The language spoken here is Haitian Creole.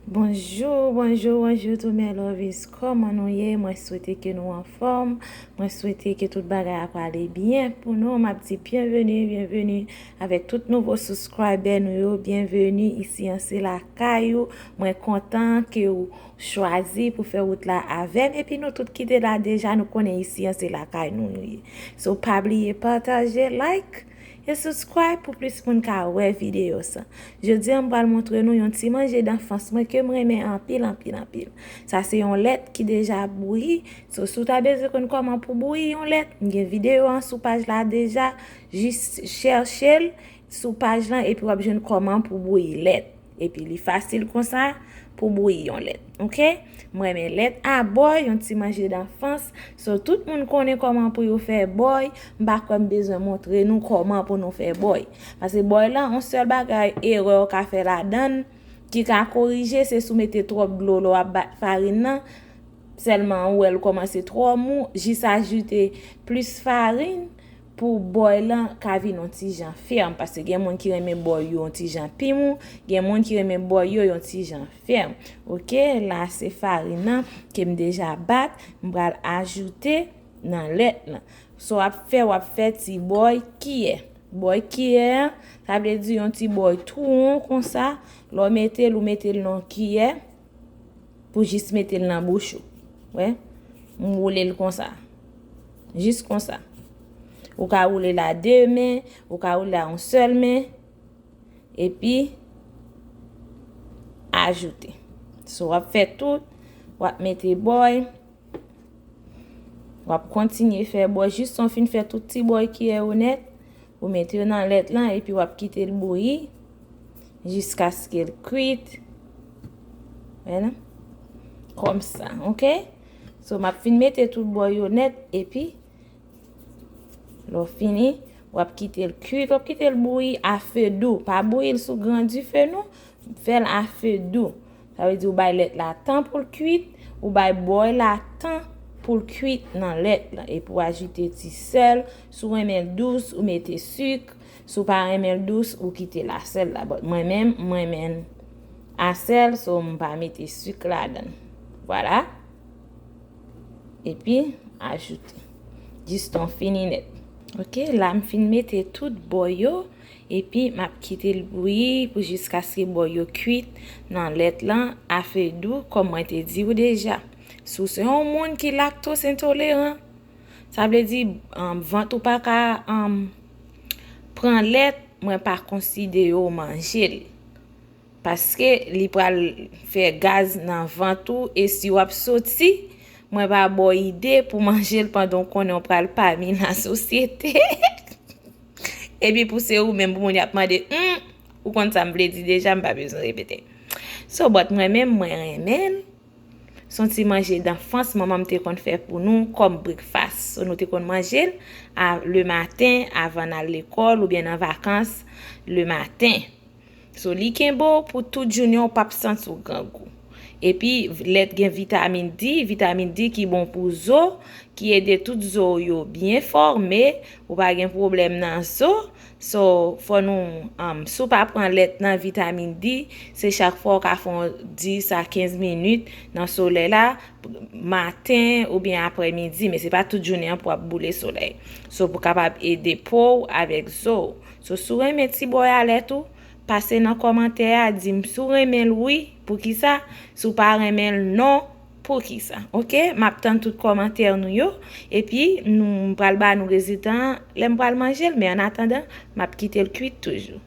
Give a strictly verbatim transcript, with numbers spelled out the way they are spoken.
Bonjou, bonjou, bonjou tou mes lovies. Kòman nou ye? Mwen swete ke nou anfòm. Mwen swete ke tout bagay ap ale byen pou nou. M ap di byenveni, byenveni avèk tout nouvo subscriber nou yo. Byenveni isi an se lakay ou. Mwen kontan ke ou chwazi pou fè wout la avè m. Epi nou tout ki te la deja, nou konnen isi an se lakay nou nou ye. So pa bliye pataje, like, e subscribe pou plis moun ka wè videyo sa. Jodi a m pral montre nou yon ti manje danfans mwen ke m renmen anpil, anpil, anpil. Sa se yon lèt ki deja bouyi. So si w ta bezwen konn kòman pou bouyi yon lèt, m gen videyo an sou paj la deja. Jis chèche l sou paj lan epi w ap jwenn kòman pou bouyi lèt. Epi li fasil konsa pou bouyi yon lèt. Oke? Mwen renmen lèt a bòy, yon ti manje danfans. So tout moun konnen kòman pou yo fè bòy. M pa kwè m bezwen montre nou kòman pou nou fè bòy. Paske bòy lan, yon sèl bagay erè w ka fè ladan l ki ka korije, se si w mete twòp dlo lè w ap bat farin nan. Sèlman ou wè l kòmanse twò mou, jis ajoute plis farin pou bòy lan ka vin yon ti jan fèm. Paske gen moun ki renmen bòy yo yon ti jan pi mou, gen moun ki renmen bòy yo yon ti jan fèm. Oke, la se farin nan ke m deja bat, m pral ajoute nan lèt lan. So w ap fè, w ap fè ti bòy kiyè. Bòy kiyè an, sa vle di yon ti bòy tou won konsa. Lè w mete l, ou mete l nan yon kiyè pou jis mete l nan bouch ou. Wè? M woule l konsa. Jis konsa. Ou ka woule l a de men, ou ka woule l a yon sèl men. Epi ajoute. So w ap fè tout, w ap mete bòy, w ap kontinye fè bòy jis w fin fè tout ti bòy kiyè yo nèt. Ou mete yo nan lèt lan epi w ap kite l bouyi jiskaske l kwit. Wè non? Kòmsa, oke? So m ap fin mete tout bòy yo nèt epi lè w fini, w ap kite l kwit, w ap kite l bouyi a fe dou. Pa bouyi l sou gran dife non, fè l a fe dou. Sa vle di ou bay lèt la tan pou l kwit, ou bay bòy la tan pou l kwit nan lèt lan. Epi w ajoute ti sèl, si w renmen l dous, ou mete sik, si w pa renmen l dous, ou kite l a sèl la. But mwen menm, mwen renmen l a sèl, so m pa mete sik ladan l. Vwala. Epi ajoute. Jis tan fini nèt. Oke, la m fin mete tout bòy yo, epi m ap kite l bouyi pou jiskaske bòy yo kwit nan lèt lan a fe dou, kòm mwen te di w deja. Si w se yon moun ki laktoz entoleran, sa vle di, um, vant ou pa ka, um, pran lèt, mwen pa konsidere w manje l. Paske li pral fè gaz nan vant ou, e si w ap soti, mwen pa ba w ide pou manje l pandan w konnen w pral pami nan sosyete. Epi pou se ou menm pou moun y ap mande, hmm, ou konn sa m vle di deja, m pa bezwen repete. So, but mwen menm, mwen renmen l. Se yon ti manje danfans manman m te konn fè pou nou kòm breakfast. So, nou te konn manje l a, le maten, avan n al lekòl oubyen nan vakans, le maten. So, li kenbe w pou tout jounen, w p ap santi w grangou. Epi, lèt gen vitamin D, vitamin D ki bon pou zo, ki ede tout zo w yo byen fòme, ou pa gen pwoblèm nan zo. So, fò nou, um, si w pa pran lèt nan vitamin D, se chak fwa w ka fè yon dis a kenz minit nan solèy la, maten oubyen aprèmidi, men se pa tout jounen an pou w ap boule solèy. So, pou kapab ede po w avèk zo w. So, si w renmen ti bòy a lèt ou, pase nan kòmantè a, di m si w renmen l wi, poukisa, si w pa renmen l non, poukisa. Oke, m ap tann tout kòmantè nou yo, epi nou, m pral ba nou rezilta an lè m pral manje l, men an atandan, m ap kite l kwit toujou.